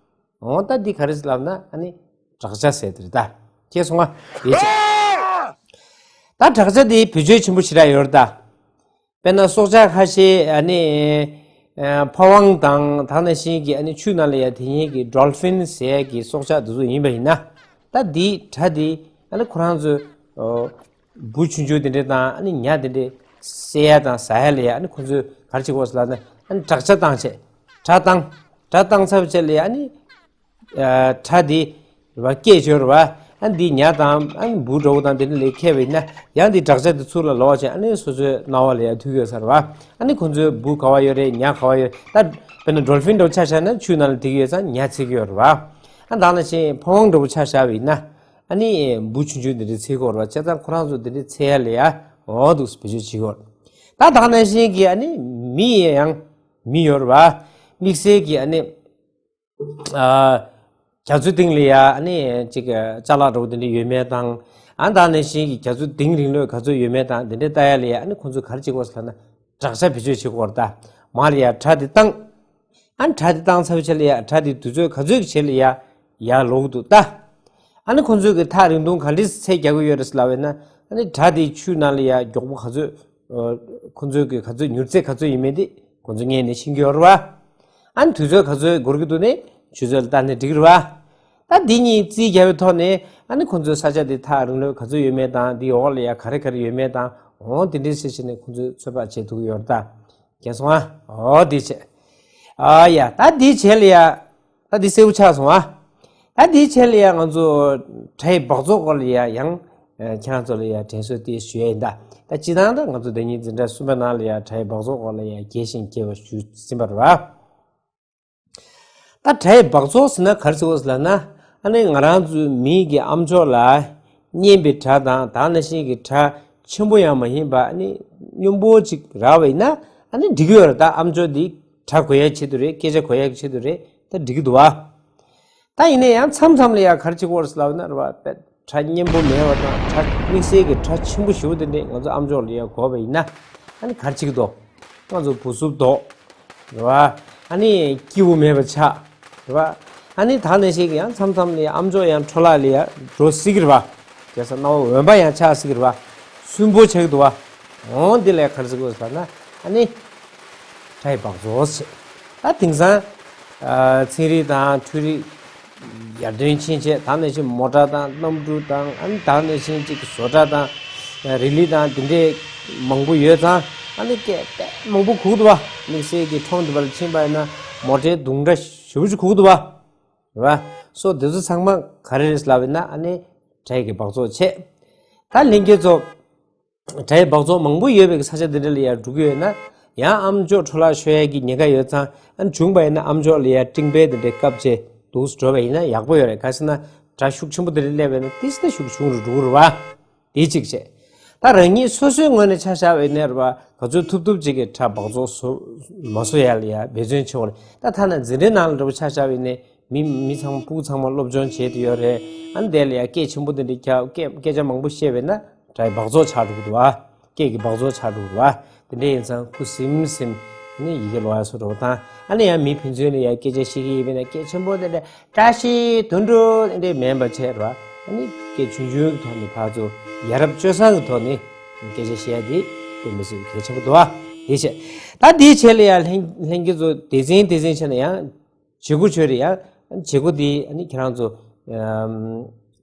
འོ་ད་འདི་ག་རེ་ཟེར་ལབ་ན་ཨ་ནི་བསྒྲགས་བྱ་ཟེར་དེ་རེད་ད། ཁྱེད་སོང་ང་ཡིན་ཅིག་ད་བསྒྲགས་བྱ་འདི་བེད་སྤྱོད་ཆེན་པོ་ཞེ་དྲག་ཡོད་རེད་ད། དཔེར་ན་སྲོག་ཆགས་ཁ་ཤས་ཨ་ནི་ཨ་ཕ་ཝང་དང་ད་ནང་བཞིན་གྱི་ཨ་ནི་ཆུ་ནང་ལ་ཡ་དེ་ཉིད་ཀྱི་ཌོལ་ཕིན་ཟེར་ཡ་གི་སྲོག་ཆགས་དེ་ཚོ་ཡིན་པ་ཡིན་ན། ད་འདིའི་སྒྲ་འདི་ཨ་ནི་ཁོ་རང་ཚོའི་འོ་འབུ་ཆུང་ཆུང་དེ་འདྲས་དང་ཨ་ནི་ཉ་དེ་འདྲས་བསད་ཡ་དང་ཟ་ཡ་ལ་ཡ་ཨ་ནི་ཁོ་ཚོས་ག་རེ་བྱེད་དགོས་ཟེར་ལབ་ན་ཨ་ནི་བསྒྲགས་བྱ་བཏང་བྱས། སྒྲ་བཏང་། སྒྲ་བཏང་ཚར་བའི་རྗེས་ལ་ཡ་ཨ་ནི་ཨ་སྒྲ་འདི་རེད་བ་སྐད་ཤོར་བ། ཨ་ནི་འདི་ཉ་དང་ཨ་ནི་འབུ་འདྲ་བོ་དང་དེ་འདྲ་ལ་ཡ་འཁྱེར་བ་ཡིན་ན་ཡང་འདི་བསྒྲགས་བྱ་འདི་ཚུར་ལ་ལོག་བྱས་ཨ་ནི་སོ་སོའི་རྣ་བ་ལ་ཡ་ཐུག་ཡོད་ས་རེད་བ། ཨ་ནི་ཁོ་ཚོའི་འབུ་ག་བ་ཡོད་རེད་ཉ་ག་བ་ཡོད་རེད་ད། དཔེར་ན་ཌོལ་ཕིན་འདྲ་བོ་ཆ་བཞག་ན་ཆུ་ནང་ལ་དེ་ག་ཡོད་ཙང་ཉ་འཚིག་གི་ཡོད་རེད་བ། ཨ་ད་ནང་བཞིན་ཕ་ཝང་འདྲ་བོ་ཆ་བཞག་པ་ཡིན་ན། ཨ་ནི་འབུ་ཆུང་ཆུང་འདི་འདྲའི་འཚོལ་གྱི་ཡོད་རེད་བ། བྱས་ཙང་ཁོ་རང་ཚོ་འདི་འདྲའི་འཚོལ་ཡ་ལ་ཡ་འོ་འདུག་སེ་བེད་སྤྱོད་བྱེད་ཀྱི་ཡོད་རེད། ད་ད་ག་ནང་བཞིན་གྱི་ཨ་ནི་མི་ཡི་ཡང་མི་ཡོད་རེད་བ། དམིགས་བསལ་གྱི་ཨ་ནི་ཨ་རྒྱ་མཚོའི་སྟེང་ལ་ཡ་ཨ་ནི་ཅིག་ཅ་ལག་འདྲ་བོ་འདི་འདྲ་ཡོད་མེད་དང་། ཨ་ད་ག་ནང་བཞིན་གྱི་རྒྱ་མཚོའི་གཏིང་རིང་ལོས་ག་ཚོད་ཡོད་མེད་དང་འདི་འདྲའི་ལྟ་ཡ་ལ་ཡ་ཨ་ནི་ཁོང་ཚོས་ག་རེ་བྱེད་དགོས་ཟེར་ལབ་ན། དྲག་ཆ་བེད་སྤྱོད་བྱེད་དགོས་རེད་ད། མར་ལ་ཡ་སྒྲ་དེ་བཏང་། ཨ་ནི་སྒྲ་དེ་བཏང་ཚར་བའི་ཆ་ལ་ཡ་སྒྲ་དེ་དུས་ཚོད་ག་ཚོད་ཀྱི་རྗེས་ལ་ཡ་ཡར་ལོག་གི་འདུག་ད། ཨ་ནི་ཁོང་ཚོས་ཀྱི་ཐག་རིང་ཐུང་ག་འདྲས་ཚད་རྒྱག་གི་ཡོད་རེད་ཟེར་ལབ་པ་ཡིན་ན། ཨ་ནི་སྒྲ་དེ་ཆུའི་ནང་ལ་ཡ་མགྱོགས་པོ་ག་ཚོད། ཁོང་ཚོས་ཀྱི་ག་ཚོད་མྱུར་ཚད་ག་ཚོད་ཡིན་མིན་དེ་ཁོང་ཚོས་སྔོན་ནས་ཤེས་ཀྱི་ཡོད་རེད་བ། ཨ་ནི་དུས་ཚོད་ག་ཚོད་འགོར་གྱི་འདུག་ནི་ཆུ་ཚོད་ལ་བལྟས་ནས་འགྲིག་གི་རེད་བ། ད་འདི་གཉིས་རྩིས་རྒྱག་པའི་ཐོག་ནས་ཨ་ནི་ཁོང་ཚོའི་ས་ཆ་དེ་ཐག་རིང་ལོས་ག་ཚོད་ཡོད་མེད་དང་འདི་འོག་ལ་ཡ་ག་རེ་ག་རེ་ཡོད་མེད་དང་འོང་དེ་འདྲའི་ཚེ་ཕྱིན་ནས་ཁོང་ཚོས་ཚོད་དཔག་བྱེད་ཐུབ་ཀྱི་ཡོད་རེད་ད། མཁྱེན་སོང་ཨ། འོ་འདི་བྱས། ཨ་ཡ་ད་འདི་བྱས་ལ་ཡ། ད་འདི་གསལ་པོ་ཆགས་སོང་ཨ། ད་འདི་བྱས་ལ་ཡ་ང་ཚོ་སྒྲའི་སྦགས་བཙོག་སྐོར་ལ་ཡ་ཡང་ཁྱེད་རང་ཚོ་ལ་ཡ་དྲན་གསོ་དེ་ཞུ་ཡ་ཡིན་ད། ད་སྤྱིར་བཏང་ད་ང་ཚོ་ཟླ་ཉིན་འཛིན་གྲྭ་གསུམ་པ་ནང་ལ་ཡ་སྒྲའི་སྦགས་བཙོག་སྐོར་ལ་ཡ་རྒྱས་ཤིང་རྒྱས་པ་ཞུས་ཟིན་པ་རེད་བ། ད་སྒྲའི་སྦགས་བཙོག་ཟེར་ན་ག་རེ་ཟེར་དགོས་ཟེར་ལབ་ན། ཨ་ནི་ང་རང་ཚོའི་མིའི་གི་ཨམ་ཅོག་ལ་སྙན་པའི་སྒྲ་དང་དེ་ནང་བཞིན་གྱི་སྒྲ་ཆེན་པོ་ཡང་མ་ཡིན་པ་ཨ་ནི་སྙོམས་པོ་ཅིག་རག་པ་ཡིན་ན་ཨ་ནི་འགྲིག་གི་ཡོད་རེད། ད་ཨམ་ཅོག་འདི་སྒྲ་གོ་ཡའི་ཆེད་དུ་རེད། སྐད་ཆ་གོ་ཡའི་ཆེད་དུ་རེད། ད་འགྲིག་གི་འདུག་བ། ད་ཡིན་ན་ཡང་མཚམས་མཚམས་ལ་ཡང་ག་རེ་བྱེད་ཀྱི་ཡོད་རེད་ཟེར་ལབ་ན་རེད་བ། སྒྲ་སྙན་པོ་མེད་པ་དང་སྒྲ་དམིགས་བསལ་གྱི་སྒྲ་ཆེན་པོ་ཞེ་པོ་དེ་འདྲས་ང་ཚོ་ཨམ་ཅོག་ལ་ཡང་གོ་བ་ཡིན་ན་ཨ་ནི་ག་རེ་བྱེད་ཀྱི་འདུག་ང་ཚོ་འབུ་སུབ་འདུག་རེད་བ། ཨ་ནི་སྐྱིད་པོ་མེད་པ་ཆགས་རེད་བ། ཨ་ནི་དེ་ནང་བཞིན་གྱི་ཡང་མཚམས་མཚམས་ལ་ཡང་ཨམ་ཅོག་ཡང་འཕྲོ་བརླག་ལ་ཡང་འགྲོ་སྲིད་ཀྱི་རེད་བ། བྱས་ཙང་སྣང་བ་འོན་པ་ཡང་ཆགས་སྲིད་ཀྱི་རེད་བ། སུན་པོ་ཆགས་ཀྱི་འདུག་བ། འོ་འདི་ལ་ག་རེ་ཟེར་དགོས་ཟེར་ན་ཨ་ནི་སྒྲའི་སྦགས་བཙོག་ཟེར། ད་དེང་སང་ཨ་ཚན་རིག་དང་འཕྲུལ་རིག་ཡར་ཐོན་ཕྱིན་བྱས་དེ་ནང་བཞིན་མོ་ཊ་དང་གནམ་གྲུ་དང་ཨ་ནི་དེ་ནང་བཞིན་གཅིག་གི་བཟོ་གྲྭ་དང་རི་ལི་དང་དེ་འདྲས་མང་པོ་ཡོད་ཙང་ཨ་ནི་སྐད་དཔེ་མང་པོ་གོ་གི་འདུག་བ། དམིགས་བསལ་གྱི་ཁྲོམ་དེ་པར་ཕྱིན་པ་ཡིན་ན་མོ་ཊའི་རྡུང་སྒྲ་ཞེ་པོ་ཅིག་གོ་གི་འདུག་བ། རེད་བ། སོ་དེ་ཚོ་ཚང་མ་ག་རེ་རེད་ལབ་ཡིན་ན་ཨ་ནི་སྒྲའི་གི་སྦགས་བཙོག་བྱས། ད་ལྷན་རྒྱས་ཚོ་སྒྲའི་སྦགས་བཙོག་མང་པོ་ཡོད་པའི་ས་ཆ་འདི་འདྲ་ལ་ཡར་འགྲོ་གི་ཡོད་ན་ཡང་ཨམ་ཅོག་འཕྲོ་བརླག་ཤོར་ཡ་གི་ཉེན་ཁ་ཡོད་ཙང་ཨ་ནི་བྱུང་བ་ཡིན་ན་ཨམ་ཅོག་ལ་ཡར་སྤྲིང་པའི་འདི་འདྲའི་བཀབ་བྱས་འདུག་སེ་འགྲོ་བ་ཡིན་ན་ཡག་པོ་ཡོད་རེད། ག་ཟེར་ན་སྒྲ་ཤུགས་ཆེན་པོ་འདི་འདྲ་སླེབས་པ་ཡིན་ན་ཏིས་ཏ་ཤུགས་ཆུང་རུ་འགྲོ་གི་རེད་བ། དེ་གཅིག་བྱས། ད་རང་ཉིད་སོ་སོའི་ངོས་ནས་ཆ་བཞག་པ་ཡིན་ན་རེད་བ། ག་ཚོད་ཐུབ་ཐུབ་ཅིག་གི་སྒྲ་སྦགས་བཙོག་བཟོ་མ་བཟོ་ཡ་ལ་ཡ་འབད་བརྩོན་བྱེད་དགོས་རེད། ད་ཐ་ན་འཛིན་གྲྭའི་ནང་ལ་འདྲ་པོ་ཆ་བཞག་པ་ཡིན་ནའི་མི་མི་ཚང་མ་སྤུ་གུ་ཚང་མ་སློབ་སྦྱོང་བྱེད་དུ་ཡོད་རེད། ཨ་ནི་དེ་ལ་ཡ་སྐད་ཆེན་པོ་དེ་འདྲ་རྒྱག་སྐད་སྐད་ཆ་མང་པོ་བཤད་པ་ཡིན་ན་སྒྲའི་སྦགས་བཙོག་ཆགས་འགྲོ་གི་འདུག་བ། སྐད་ཀྱི་སྦགས་བཙོག་ཆགས་འགྲོ་གི་འདུག་བ། དེ་འདྲ་ཡིན་ཙང་ཁུ་སིམ་སིམ་ནི་ཡི་གེ་ཀློག་ཡ་བཟོ་འདྲ་པོ་དང་ཨ་ནི་ཡང་མི་ཕན་ཚུན་ལ་ཡ་སྐད་ཆ་བཤད་ཀྱི་ཡིན་པ་ཡིན་ན་སྐད་ཆེན་པོ་དེ་འདྲ་བཀྲ་ཤིས་དོན་གྲུབ་དེ་འདྲ་མིན་པ་བྱས་ར། ཨ་ནི་སྐད་ཆུང་ཆུང་གི་ཐོག་ནས་ཕར་ཚུར་ཡ་རབས་སྤྱོད་བཟང་གི་ཐོག་ནས་སྐད་ཆ་བཤད་ཡ་དེ་དཔེ་མི་སྲིད་གལ་ཆེན་པོ་འདུག་བ། དེ་བྱས། ད་དེའི་ཆེད་ལ་ཡང་ལྷན་ལྷན་རྒྱས་ཚོ་སྡེ་ཚན་སྡེ་ཚན་བྱས་ན་ཡང་བྱེད་སྒོ་བྱོས་རེད། ཡང་བྱེད་སྒོ་དེ་ཨ་ནི་ཁྱེད་རང་ཚོ་ཨམ་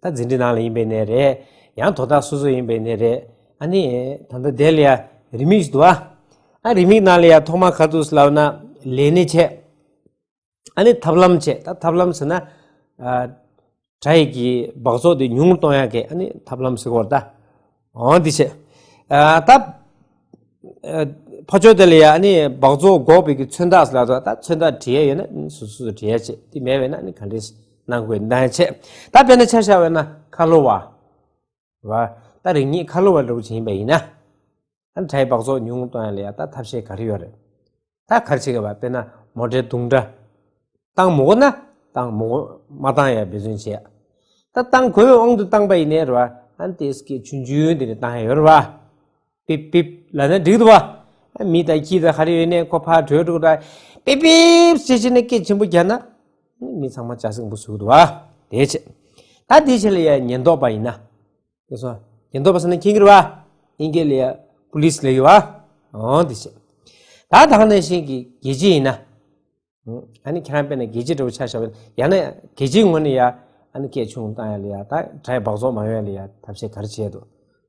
ད་འཛིན་གྲྭའི་ནང་ལ་ཡིན་པའི་ནས་རེད། ཡང་དོ་བདག་སོ་སོ་ཡིན་པའི་ནས་རེད། ཨ་ནི་ད་ལྟ་དེ་ལ་ཡང་རིན་མེད་ཞིག་འདུག་བ། ཨ་རིན་མེད་ནང་ལ་ཡང་ཐོག་མར་ག་རེ་འདུག་ཟེར་ལབ་ན་ལས་སྣེ་བྱས། ཨ་ནི་ཐབས་ལམ་བྱས། ད་ཐབས་ལམ་ཟེར་ན། ཨ། སྒྲ་ཡི་གི་སྦགས་བཙོག་དེ་ཉུང་རུ་གཏོང་ཡག་གི་ཨ་ནི་ཐབས་ལམ་ཟེར་གོ་ར་ད། འོ་འདི་བྱས། ཨ། ད། ཨ། ཕ་ཆོས་དེ་ལ་ཡ་ཨ་ནི་སྦགས་བཙོག་འགོག་པའི་གི་མཚོན་རྟགས་ཟེར་ལ་ད་ད་མཚོན་རྟགས་འབྲི་ཡ་ཡོད་ན་སོ་སོ་སོ་འབྲི་ཡ་བྱེད། དེ་མེད་པས་ན་ཨ་ནི་ག་འདྲས་གནང་དགོས་གནང་ཡ་བྱེད། ད་དཔེར་ན་ཆ་བཞག་པ་ན་ཁ་ལོ་བ། བ། ད་རིགས་ངེས་ཁ་ལོ་བ་འདྲ་པོ་ཅིག་ཡིན་པ་ཡིན་ན། ཨ་ནི་སྒྲ་ཡི་སྦགས་བཙོག་ཉུང་གཏོང་ཡ་ལ་ཡ་ད་ཐབས་ཤེས་ག་རེ་ཡོད་རེད། ད་ག་རེ་བྱེད་དགོས་པ། དཔེར་ན་མོ་ཊའི་རྡུང་སྒྲ། བཏང་མི་དགོས་ན་བཏང་མི་དགོས། མ་བཏང་ཡ་འབད་བརྩོན་བྱེད་ཡ། ད་བཏང་དགོས་པའི་དབང་དུ་བཏང་པ་ཡིན་ནའི་རེད་བ། ཨ་ནི་ཏོག་ཙམ་སྐད་ཆུང་ཆུང་དེ་འདྲ་བཏང་ཡ་ཡོད་རེད་བ། པིབ་པིབ་ལབ་ན་འགྲིག་འདུག་བ། ཨ་མི་དང་ཁྱི་དང་ག་རེ་ཡོད་ནའི་ཁོ་ཕར་བྲོས་འགྲོ་གི་རེད། པིབ་པིབ་ཟེར་བྱས་ནས་སྐད་ཆེན་པོ་རྒྱག་ན། མི་ཚང་མ་ལྕགས་སྲེག་པོ་བཟོ་གི་འདུག་བ། དེ་བྱས། ད་དེའི་ཆེད་ལ་ཡ་ཉེན་རྟོག་པ་ཡིན་ན། དེ་སོ། ཉེན་རྟོག་པ་ཟེར་ན་མཁྱེན་གྱི་རེད་བ། དབྱིན་སྐད་ལ་ཡ་པུ་ལིས་ལབ་ཀྱི་བ། འོ་དེ་བྱས། ད་ད་ག་ནང་བཞིན་གྱི་རྒྱལ་སྤྱི་ཡིན་ན། ཨ་ནི་ཁྱེད་རང་དཔེར་ན་རྒྱལ་སྤྱི་འདྲ་པོ་ཆ་བཞག་པ་ཡིན་ན་ཡང་ན་རྒྱལ་སྤྱིའི་ངོས་ནས་ཡ་ཨ་ནི་སྐད་ཆུང་བཏང་ཡ་ལ་ཡ་ད་སྒྲ་ཡི་སྦགས་བཙོག་མ་ཡོང་ཡ་ལ་ཡ་ཐབས་ཤེས་ག་རེ་བྱས་འདུག་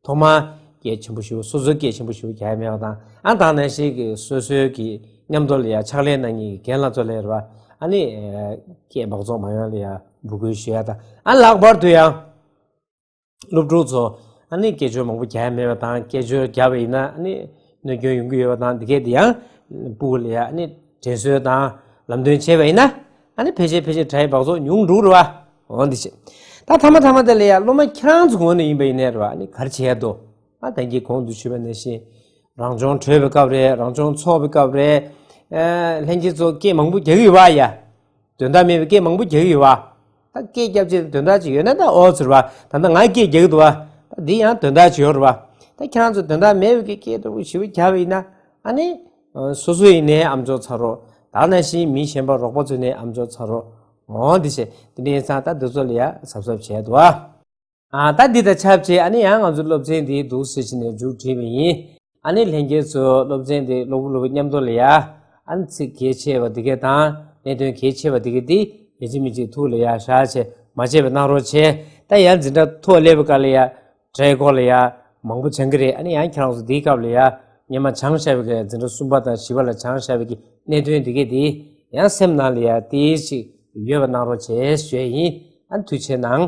ཐོག་མར་སྐད་ཆེན་པོ་ཞིག་སོ་སོའི་སྐད་ཆེན་པོ་ཞིག་རྒྱག་ཡ་མེད་པ་དང་ཨ་ད་ག་ནང་བཞིན་གྱི་སོ་སོའི་གི་མཉམ་དུ་ལ་ཡ་ཕྱག་ལས་གནང་མཁན་གྱི་རྒན་ལགས་ཚོ་ལ་རེད་བ། ཨ་ནི་སྐད་སྦགས་བཙོག་མ་ཡོང་ཡ་ལ་ཡ་འབོད་སྐུལ་ཞུ་ཡ་དང་ཨ་ལྷག་པར་དུ་ཡང་། སློབ་ཕྲུག་ཚོ་ཨ་ནི་སྐད་ཅོར་མང་པོ་རྒྱག་ཡ་མེད་པ་དང་སྐད་ཅོར་རྒྱག་པ་ཡིན་ན་ཨ་ནི་གནོད་སྐྱོན་ཡོང་གི་ཡོད་པ་དང་འདི་གས་དེ་ཡང་སྤུ་གུ་ལ་ཡ་ཨ་ནི་དྲན་གསོ་དང་ལམ་སྟོན་བྱས་པ་ཡིན་ན་ཨ་ནི་ཕལ་ཆེར་ཕལ་ཆེར་སྒྲ་ཡི་སྦགས་བཙོག་ཉུང་འགྲོ་གི་རེད་བ། འོ་འདི་བྱས། ད་མཐའ་མ་མཐའ་མ་དེ་ལ་ཡ་སློབ་མ་ཁྱེད་རང་ཚོ་ངོས་ནས་ཡིན་པ་ཡིན་ནའི་རེད་བ། ཨ་ནི་ག་རེ་བྱེད་ཡ་འདུག་ཨ་ད་གིན་གོང་དུ་ཞུས་པ་ནང་བཞིན་རང་སྦྱོང་གྲོལ་བའི་སྐབས་རེད། རང་སྦྱོང་ཚོགས་པའི་སྐབས་རེད། ཨ་ལྷན་རྒྱས་ཚོ་སྐད་མང་པོ་རྒྱག་གི་ཡོད་བ་ཡ། དོན་དག་མེད་པའི་སྐད་མང་པོ་རྒྱག་གི་ཡོད་བ། ད་སྐད་རྒྱབ་ཆེད་དོན་དག་ཅིག་ཡོད་ན་ད་ཨོ་ཟེར་བ། ད་ལྟ་ང་སྐད་རྒྱག་གི་འདུག་བ། ད་འདི་ཡང་དོན་དག་ཅིག་ཡོད་རེད་བ། ད་ཁྱེད་རང་ཚོ་དོན་དག་མེད་པའི་སྐད་སྐད་ལྟ་བུ་ཞེ་པོ་རྒྱབ་པ་ཡིན་ན། ཨ་ ཨ་ནི་སོ་སོ་ཡིན་ནའི་ཨམ་ཅོག་ཚར་རོགས། ད་ནང་བཞིན་མི་གཞན་པ་རོགས་པ་ཚོ་ནའི་ཨམ་ཅོག་ཚར་རོགས། འོ་འདི་བྱས་དེ་འདྲ་ཡིན་ཙང་ད་འདི་ཚོ་ལ་ཡ་གཟབ་གཟབ་བྱས་འདུག་ཨ། ཨ་ད་འདི་དང་ཆབས་ཅིག་ཨ་ནི་ཡང་ང་ཚོ་སློབ་ཚན་འདི་འདུག་ཟེར་བྱས་ནས་མཇུག་བསྒྲིལ་བ་ཡིན། ཨ་ནི་ལྷན་རྒྱས་ཚོ་སློབ་ཚན་འདི་སློབ་བུ་སློབ་བུ་མཉམ་དུ་ལ་ཡ། ཨ་ནི་ཚིག་གལ་ཆེ་བ་འདི་གས་དང་གནད་དོན་གལ་ཆེ་བ་འདི་གས་འདི་ཡིན་གཅིག་མིན་གཅིག་ཐུགས་ལ་ཡ་བཞག་བྱས་མ་བརྗེད་པ་གནང་རོགས་བྱས། ད་ཡང་འཛིན་གྲྭ་མཐོ་སླེབས་པའི་སྐབས་ལ་ཡ། གྲས་སྐོར་ལ་ཡ། མང་པོ་སྦྱང་གི་རེད། ཨ་ནི་ཡང་ཁྱེད་རང་ཚོ་འདིའི་སྐབས་ལ་ཡ། སྔོན་མ་སྦྱངས་བཞག་པའི་གི་འཛིན་གྲྭ་གསུམ་པ་དང་བཞི་པ་ལ་སྦྱངས་བཞག་པའི་གི་གནད་དོན་འདི་གས་འདི། ཡང་སེམས་ནང་ལ་ཡ་ཏིས་ཅིག་ཡོད་པ་གནང་རོགས་བྱས་ཞུ་ཡ་ཡིན། ཨ་ནི་ཐུགས་རྗེ་གནང་།